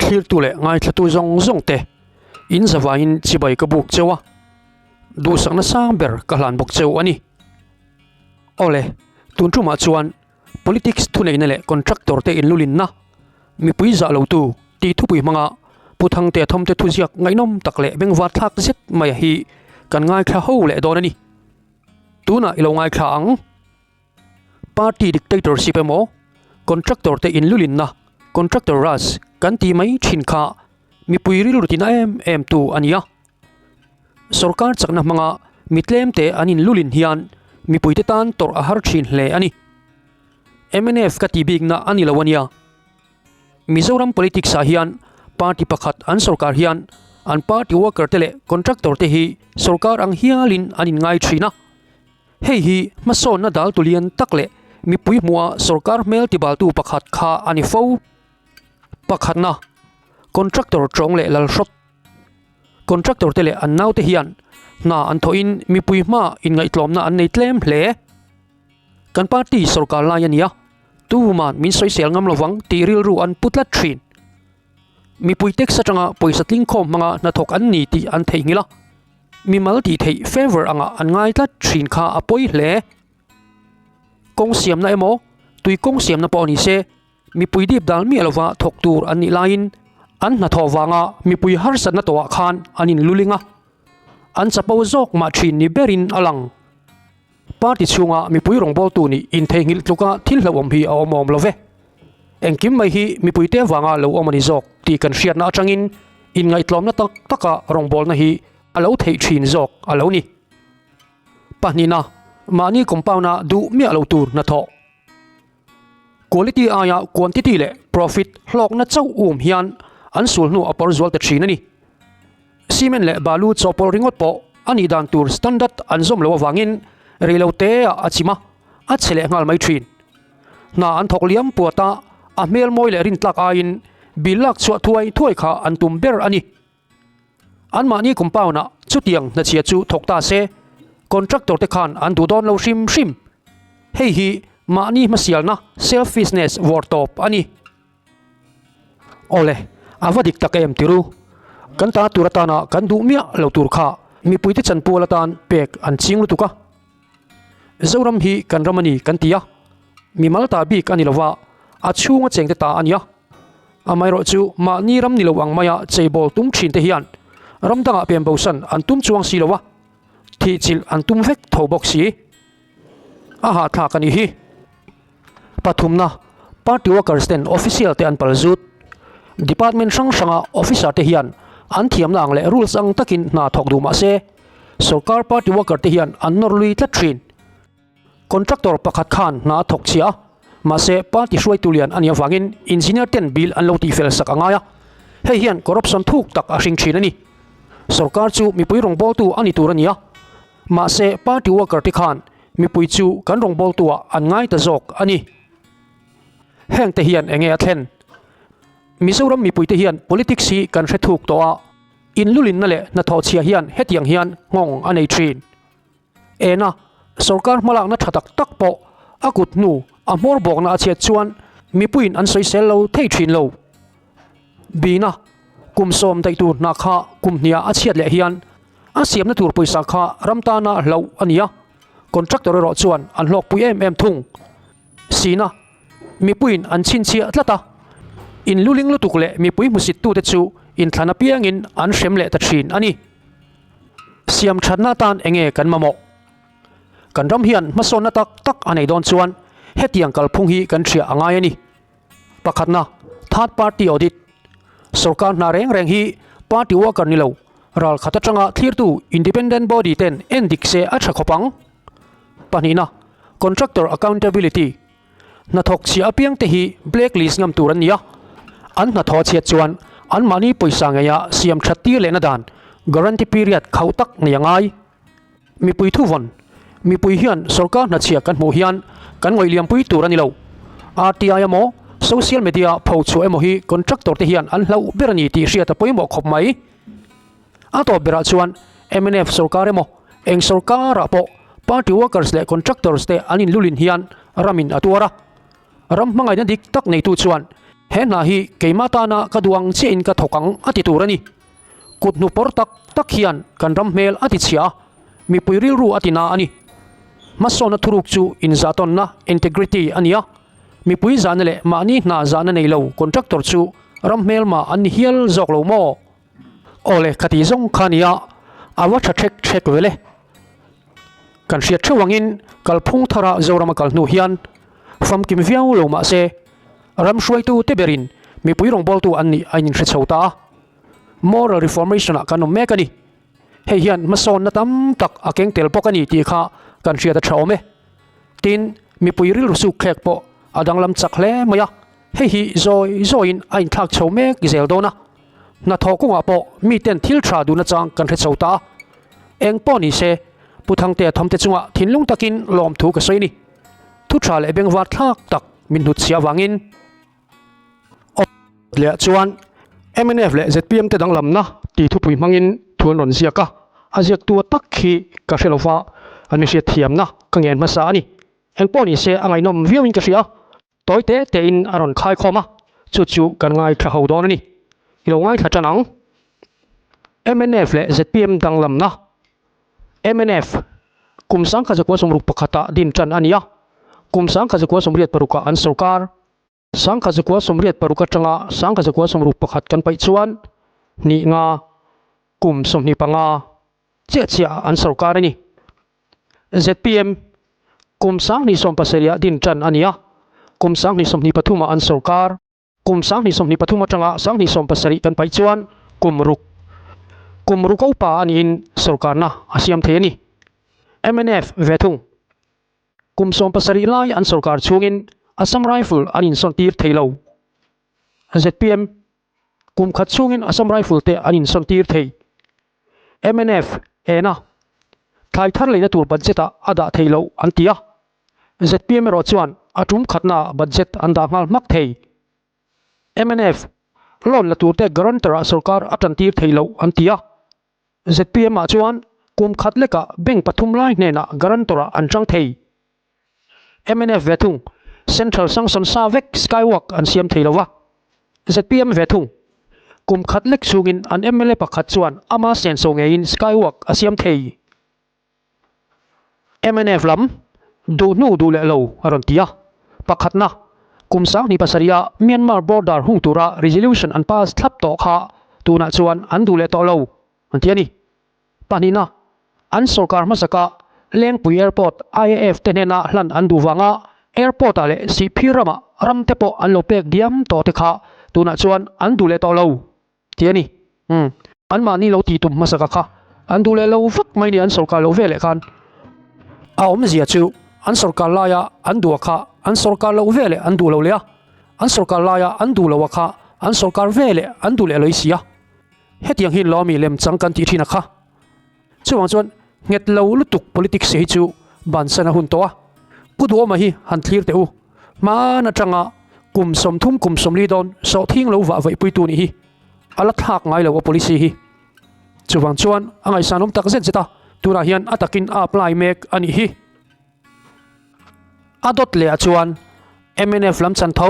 Thlirtu leh ngaithlatu zawng zawng te in zavaiin chibai ka buk cheu a, duhsakna sang ber ka hlan bawk cheu a ni. Awle, tun tumah chuan politics thuneihna leh contractor te inlulinna, mipui zah lotu tih thupui hmanga Pu Thangtea Thawmte thuziak ngaihnawm tak leh bengvar thlak zet mai hi kan ngaithla ho leh dawn a ni. Tunah i lo ngaithla ang. Party dictatorship emaw, contractor te inlulinna, contractor raj, kan tih mai thin kha mipui rilru tina em em tu a ni a. Sorkar chakna hmanga mi tlemte an inlulin hian mipuite tan tawrh a har thin hle a ni. Mnf ka tih bikna a ni lo a nia. Mizoram politics ah hian party pakhat an sorkar hian an party worker te leh contractor te hi sorkar ang hialin an inngai thin a. Hei hi hmasawnna dal tu lian tak leh mipui hmuha sorkar hmel tibaltu pakhat kha a ni fo. Pakhatna, contractor tawng leh lal hrawt. Contractor te leh an naute hian hna an thawhin mipui hmaa inngaihtlawmna an nei tlem hle. Kan party sorkar lai a nia, tuman min sawisel ngam lovang tih rilru an pu tlat thin. Mipui tax atanga pawisa tlingkhawm hmanga hnathawk an ni tih an theihnghilh a, mimal tih theih favour angah an ngai tlat thin kha a pawi hle. Kawng siamna emaw, tui kawng siamna pawh ni se, mipui dip dal miah lova thawk tur an nih laiin an hnathawh vanga mipui harsatna tawhah khan an inluling a, an chapo zawk mah thin ni berin a lang. Party chhunga mipui rawngbawltu nih intheihnghilh tluka thil hlauhawm hi a awm awm lo ve. Engkim mai hi mipuite vanga lo awm a ni zawk tih kan hriatna atangin inngaihtlawmna tak taka rawngbawlna hi a lo theih thin zawk a lo ni. Pahnihna, mahni compound-a duh miah lo tur hnathawh. Quality aia quantity leh profit hlawkna chauh um hian an sul hnu a pawr zual ta thin a ni. Cement leh balu chawhpawlh ringawt pawh a nih dan tur standard an zawm loh avangin reilo te ah a chim a, a chhe leh nghal mai thin. Hna an thawk liam puat a, a hmel mawi leh rintlak aiin bill lak chhuah thuai thuai kha an tum ber a ni. Anmahni compound ah chutiang hnachhia chu thawk ta se, contractor te khan an duh dawn lo hrim hrim. Hei hi mahni hmasialna, selfishness, vawr tawp a ni. Awle, a va dik tak em tiru? Kan ta tur atana kan duh miah lo tur kha mipuite chanpual atan pek an ching lutuk a. Zoram hi kan ram a ni kan ti a, mimal ta bik a ni lova, a chhunga chengte ta a ni a. Amaherawh chu mahni ram ni lo ang maia cheibawl tum thin te hian ram dangah pian bosan an tum chuang si lo a, thihchilh an tum vek tho bawk si. A hahthlak a nih hi. Pathumna, Party workers ten official te an pal zut. Department hrang hranga officer te hian an thiamna ang leh rules ang takin hna thawk duh mah se, sorkar party worker te hian an nawr lui tlat thin. Contractor pakhat khan hna a thawk chhia a, mahse party hruaitu lian a nih avangin engineer ten bill an lo tihfel sak a ngai a, hei hian corruption thuk tak a hring thin a ni. Sorkar chu mipui rawngbawltu a ni tur a ni a, mahse party worker te khan mipui chu kan rawngbawltuah an ngai ta zawk a ni. Heng te hian enge a thlen? Mizoram mipuite hian politics hi kan hre thuk tawh a, inlulinna leh hnathawh chhia hian hetiang hian nghawng a nei thin. Ena, sorkar hmalakna tha tak tak pawh a kut hnu a hmawr bawkna a chhiat chuan mipuiin an sawisel lo thei thin lo. Bina, kum sawm daih tur hna kha kum hniah a chhiat leh hian a siamna tur pawisa kha ram tana hlauh a ni a, contractor erawh chuan an hlawkpui em em thung. Sina, mipuiin an chhinchhiah tlat a, inluling lutuk leh mipui hmusittute chu inthlan apiangin an hrem leh ta thin a ni. Siam thatna atan enge kan mamawh? Kan ram hian hmasawnna tak tak a nei dawn chuan hetiang kalphung hi kan hriah a ngai a ni. Pakhatna, Third Party Audit, Sorkar hna reng reng hi party worker ni lo, ral khat atanga thlirtu independent body ten en dik se a tha khawp ang. Pahnihna, Contractor Accountability, Hnathawk chhia apiang te hi blacklist ngam tur an ni a, an hnathawh chhiat chuan anmahni pawisa ngeia siam that tir lehna dan guarantee period khauh tak nei a ngai. Mipui thuvawn, Mipui hian sorkar hnachhia kan hmuh hian kan ngawih liampui tur a ni lo. RTI emaw, social media pho chhuah emaw hi contractor te hian an hlauh ber a ni tih hriat a pawimawh khawp mai. A tawp berah chuan mnf sorkar emaw, eng sorkarah pawh party workers leh contractors te an inlulin hian ramin a tuar a. Ram hmangaihna dik tak neitu chuan. He hna hi keimah tana ka duh ang chiahin ka thawk ang a ti tur a ni. Kut hnu pawr tak tak hian kan ram hmel a ti chhia a, mipui rilru a ti na a ni. Hmasawnna thuruk chu inzahtawnna, integrity, a ni a, mipui zahna leh mahni hna zahna nei lo contractor chu ram hmelma an ni hial zawk lo maw? Awle ka tih zawng kha nia, a va tha ṭhek ṭhek vel e. Kan hriat theuh angin kalphung thara Zorama kal hnu hian famkim viau lo mah se ram hruaitu te berin mipui rawngbawltu an nih a inhre chho ta a. Moral Reformation ah kan awm mek a ni. Hei hian hmasawnna tam tak a keng tel bawk a ni tih kha kan hriat a tha awm e. Tin, mipui rilru suk thlek pawh a danglam chak hle mai a. Hei hi zawi zawiin a inthlak chho mek zel dawn a, hnathawh kawngah pawh miten thil tha duhna chang kan hre chho ta a. Eng pawh ni se, Pu Thangtea thawmte chungah thinlung takin lawmthu ka sawi a ni. Thu tha leh bengvar thlak tak min hnutchhiah avangin. Awp leh chuan mnf leh zpm te danglamna tih thupui hmangin thu an rawn ziak a, a ziaktu tak hi ka hre lova, an mi hriatthiamna ka ngen hmasa a ni. Eng pawh ni se a ngaihnawm viauin ka hria. Tawi te tein a rawn khai khawm a, chu chu kan ngaithla ho dawn a ni. I lo ngaithla tan ang. Mnf leh zpm danglamna mnf Kum 1961 ah din tan a ni a, kum 1986 ah an sorkar. 1986 atanga 1961 kan paih chuan hnih nga kum 25 chiah chiah an sorkar a ni. Zpm, Kum 2017 ah din tan a ni a, kum 2023 ah an sorkar. Kum 2023 atanga 2017 kan paih chuan kum ruk, kum ruk a upa a niin sorkarna a siam thei a ni. Mnf ve thung, kum 17 lai an sorkar chhungin Assam Rifle an insawntir thei lo. Zpm, Kum khat chhungin Assam Rifle te an insawntir thei. Mnf, Ena, thlai thar leina tur budget ah a dah thei loh an ti a. Zpm erawh chuan a tum khatnaah budget an dah nghal hmak thei. Mnf, Loan la turte guarantor ah sorkar a tantir thei loh an ti a. Zpm ah chuan kum khat lekah bank pathum lai hnenah guarantor ah an tang thei. Mnf ve thung, Central sanction sa vek skywalk an siam thei lo va. Zpm ve thung, kum khat lek chhungin an mla pakhat chuan ama senso ngeiin skywalk a siam thei. Mnf lam, duh hnu duh leh lo a rawn ti a. Pakhatna, kum 2007 a Myanmar border hung tura resolution an pass thlap tawh kha tunah chuan an duh leh tawh lo an ti a ni. Pahnihna, an sorkar hmasaka Lengpui Airport IAF te hnena hlan an duh vanga airport ah leh Sihphir ramah ram te pawh an lo pek diam tawh te kha tunah chuan an duh leh tawh lo tih a ni. Umm, anmahni lo tih tum hmasaka kha an duh leh lo vak mai ni an sorkar lo ve leh khan. A awmzia chu an sorkar laia an duh a kha an sorkar lo ve leh an duh lo leh a, an sorkar laia an duh lo a kha an sorkar ve leh an duh leh loi si a. Hetiang hi lawmi lemchang kan tih thin a kha. Chuvang chuan nghet lo lutuk politics hi chu bansan a hun tawh a. Pu Duhawma hi han thlir teh u. Hman atanga kum 30 kum 40 dawn sawhthing lo vah vaihpuitu nih hi a la thlak ngai lo a policy hi. Chuvang chuan a ngaihsanawm tak zet zet a, tunah hian a takin a apply mek a nih hi. A dawt leh ah chuan mnf lam chan tho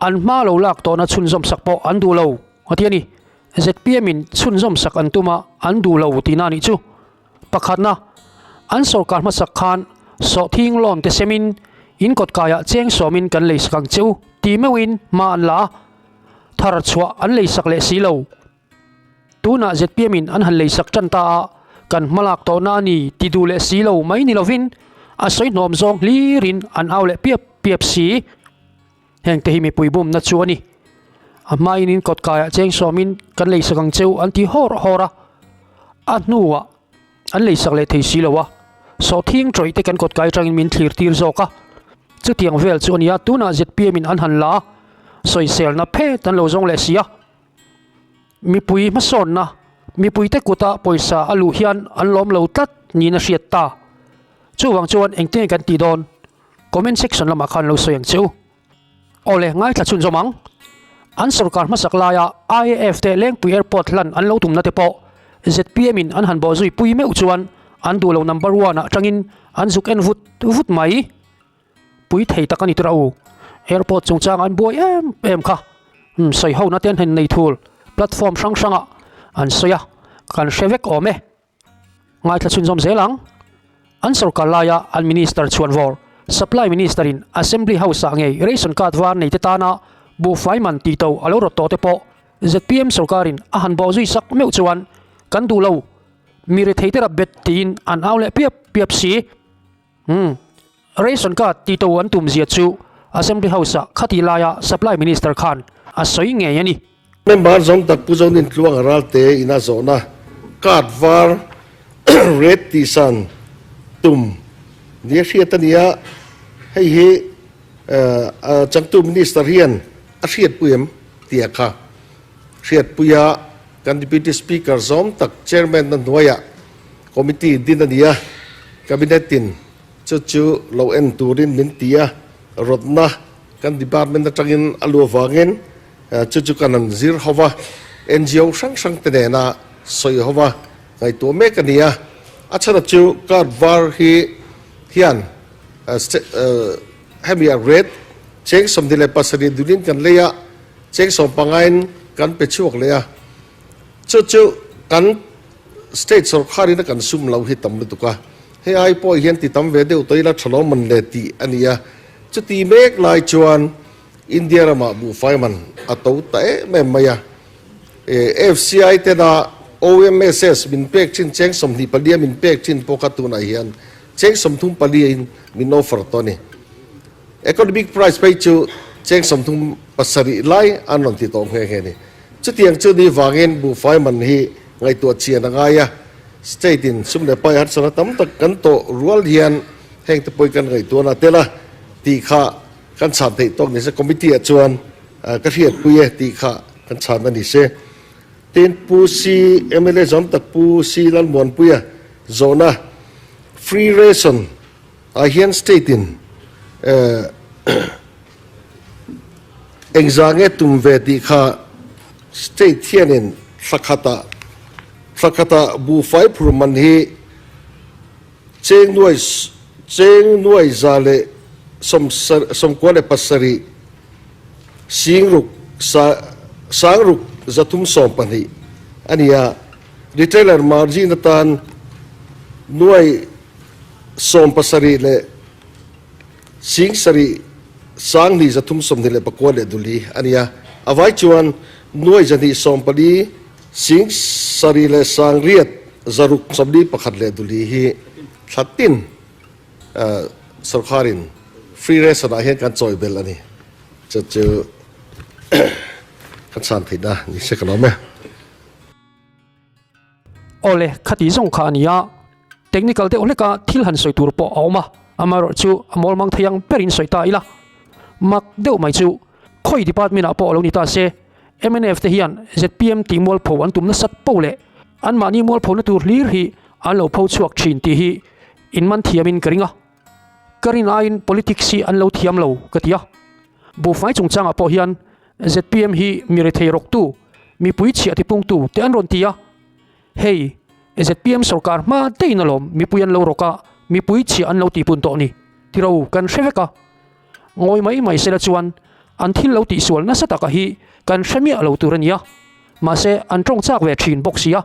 an hma lo lak tawhna chhunzawm sak pawh an duh lo a ti a ni. Zpm in chhunzawm sak an tum a, an duh lo tihna a nih chu. Pakhatna, an sorkar hmasak khan sawhthing loan te semin in kawt kaiah cheng sawmin kan lei sak ang che u tih meuhin hma an la a, thar chhuah an lei sak leh si lo. Tunah zpm in an han lei sak tan ta a, kan hmalak tawhna a ni ti duh leh si lo mai ni lovin a sawi hnawm zawng hlirin an au leh piap piap si. Hengte hi mipui bumna chu a ni. A hmain in kawt kaiah cheng sawmin kan lei sak ang cheu an ti hawr hawr a, a hnuah an lei sak leh thei si lo a, sawhthing tawih te kan kawt kai atangin min thlir tir zawk a, chutiang vel chu a ni a, tunah zpm in an han la a, sawiselna phet an lo zawng leh si a. Mipui hmasawnna, mipuite kuta pawisa a luh hian an lawm lo tlat niin a hriat ta. Chuvang chuan engtin nge kan tih dawn? Comment section lamah khan lo sawi ang che u. Awle, ngaithla chhunzawm ang. An sorkar hmasak laia IAF te Lengpui Airport hlan an lo tumna te pawh zpm in an han bawhzui pui meuh chuan an duh lo number one ah tangin an zuk en vut vut mai. Pui thei tak a ni tura u. Airport chungchang an buai em em kha. Umm sawi ho na te an han nei thul platform hrang hrang ah an sawi a kan hre vek awm e. Ngaithla chhunzawm zel ang. An sorkar laia an minister chhuanvawr supply minister in assembly house ah ngei ration card var nei te tana buhfai man tih to a lo rawt tawh te pawh zpm sorkar in a han bawh zui sak meuh chuan kan duh lo mi rethei te rap bet tiin an au leh piap piap si. Umm. Ration card tih to an tum zia chu Assembly House ah khati laia Supply Minister khan a sawi ngei a ni. Member zawng tak Pu Zonin Tluanga Ralte ina zawhna card var red tihsan tum nia hriat a ni a, hei hi changtu Minister hian a hriatpui em tih a kha hriatpui a, kan Deputy Speaker zawng tak Chairman na hnuaiah Committee din a ni a, Cabinet in chu chu lo en turin min ti a, rawtna kan department atangin a lu avangin chu chu kan han zir ho va, NGO hrang hrang te nena sawi ho va ngaihtuah mek a ni a, a chhan chu card var hi hian hemi a rate cheng 27 dunin kan lei a, cheng sawmpangain kan pe chhuak leh a, chu chu kan State sorkharin a kan sum lo hi tam lutuk a, hei ai pawh hian ti tam ve deuh tawh ila tha lo man le tih a ni a. Chuti mek lai chuan India ramah buhfai man a to ta em em mai a. FCI tena OMSS min pek thin cheng 24 a min pek thin pawh kha tunah hian cheng 34 in min offer tawh a ni. Economic price phei chu cheng 37 lai an rawn ti tawh nghe nghe a ni. Chutiang chu ni vangin buhfai man hi ngaihtuah chian a ngai a, state in sum leh pai harsatna tam tak kan tawh rual hian heng te pawhin kan ngaihtuahna a tel a tih kha kan chhan theih tawk ni se, committee ah chuan ka hriatpui e tih kha kan chhan a ni se. Tin, Pu Si mla zawm tak Pu Si Lalmuanpuia zawhna free ration ah hian state in Engzah nge tum ve tih kha state hianin thla khatah thla khatah buhfai phur man hi cheng nuai cheng nuai za leh sawm 97 sing ruk sa sang ruk 312 a ni a, retailer margin atan nuai 17 leh Sing sarih 20 329 leh duli a ni a, a vai chuan nuai 214 sing sarih leh sang riat 641 leh duli hi thla tin sorkarin free ration ah hian kan chawi belh a ni. Chu chu kan chhan theihna ni se ka lawm e. Awle, khati zawng kha a ni a, technical deuh hleka thil han sawi tur pawh a awm a, amaherawhchu a mawl mang thei ang berin sawi ta ila. Mak deuh mai chu khawi department ah pawh a lo ni ta se, mnf te hian zpm tih mualpho an tum nasat poh leh anmahni mualphona tur hlir hi an lo pho chhuak thin tih hi in man thiamin ka ring a. Ka rin aiin politics hi an lo thiam lo ka ti a. Buhfai chungchangah pawh hian zpm hi mi rethei rawktu, mipui chhiah tipungtu te an rawn ti a. Hei, zpm sorkar hma deihin alawm mipui an lo rawk a, mipui chhiah an lo tihpun tawh ni tiro kan hre vek a. Ngawi mai mai sela chuan an thil lo tihsual nasa taka hi kan hre miah lo tur a ni a, mahse an tawng chak ve thin bawk si a.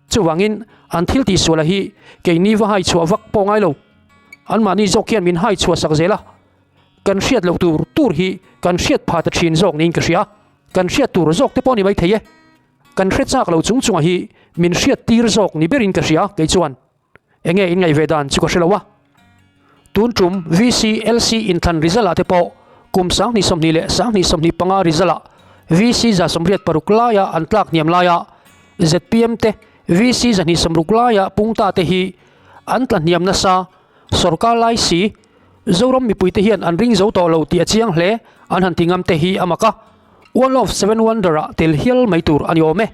Chuvangin an thil tihsuala hi keini va hai chhuah vak pawh ngai lo. Anmahni zawk hian min hai chhuah sak zel a. Kan hriat loh tur tur hi kan hriat pha ta thin zawk niin ka hria. Kan hriat tur zawk te pawh ni maithei e. Kan hre chak lo chung chunga hi min hriat tir zawk ni berin ka hria kei chuan. Enge in ngaih ve dan chu ka hre lo a. Tun tum VC, LC inthlan result ah te pawh kum 2020 leh 2025 result ah VC 86 laia an tlak hniam laia zpm te VC 260 laia pung ta te hi an tla hniam nasa sorkar lai si Zoram mipuite hian an ring zo tawh lo tih a chiang hle an han ti ngam te hi a mak a, One of Seven Wonder ah tel hial mai tur a ni awm e.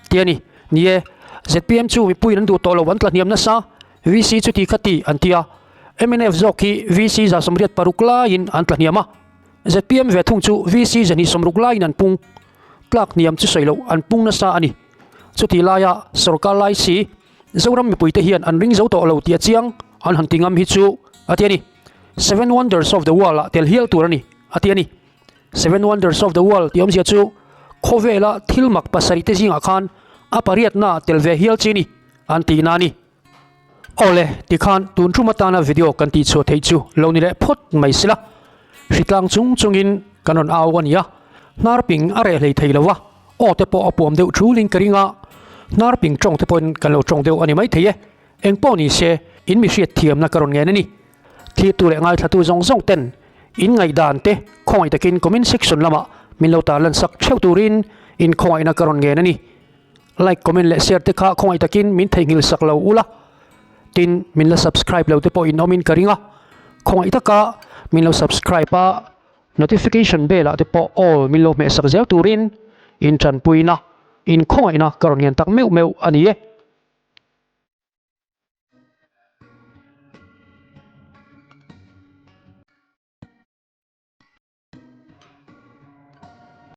Ti a ni. Ni e, zpm chu mipuiin an duh tawh lo an tla hniam nasa, VC chu ti kha ti an ti a, mnf zawk hi VC 86 laiin an tla hniam a, zpm ve thung chu VC 260 laiin an pung. Tlak hniam chu sawi loh an pung nasa a ni. Chutih laia sorkar lai si Zoram mipuite hian an ring zo tawh lo tih a chiang an han ti ngam hi chu a ti a ni. Seven Wonders of the World ah tel hial tur a ni a ti a ni. Seven Wonders of the World tih awmzia chu khawvela thil mak pasarih te zingah khan a pariatna tel ve hial chi ni an tihna a ni. Awle, tikhan tun tum atana video kan tihchhuah theih chu lo ni leh phawt mai sila. Hritlang chung chungin kan rawn au a ni a, hnarping a reh hlei thei lo a, aw te pawh a puam deuh thulin ka ring a, hnarping tawng te pawhin kan lo tawng deuh a ni maithei e. Eng pawh ni se, in mi hriat thiamna ka rawn ngen a ni. Thirtu leh ngaithlatu zawng zawng ten in ngaihdan te khawngaih takin comment section lamah min lo tarlan sak theuh turin in khawngaihna ka rawn ngen a ni. Like, comment leh share te kha khawngaih takin min theihnghilh sak lo ula, tin min la subscribe lo te pawh in awmin ka ring a, khawngaih taka min lo subscribe a, notification bell ah te pawh all min lo hmeh sak zel turin in tanpuina, in khawngaihna ka rawn ngen tak meuh meuh a ni e.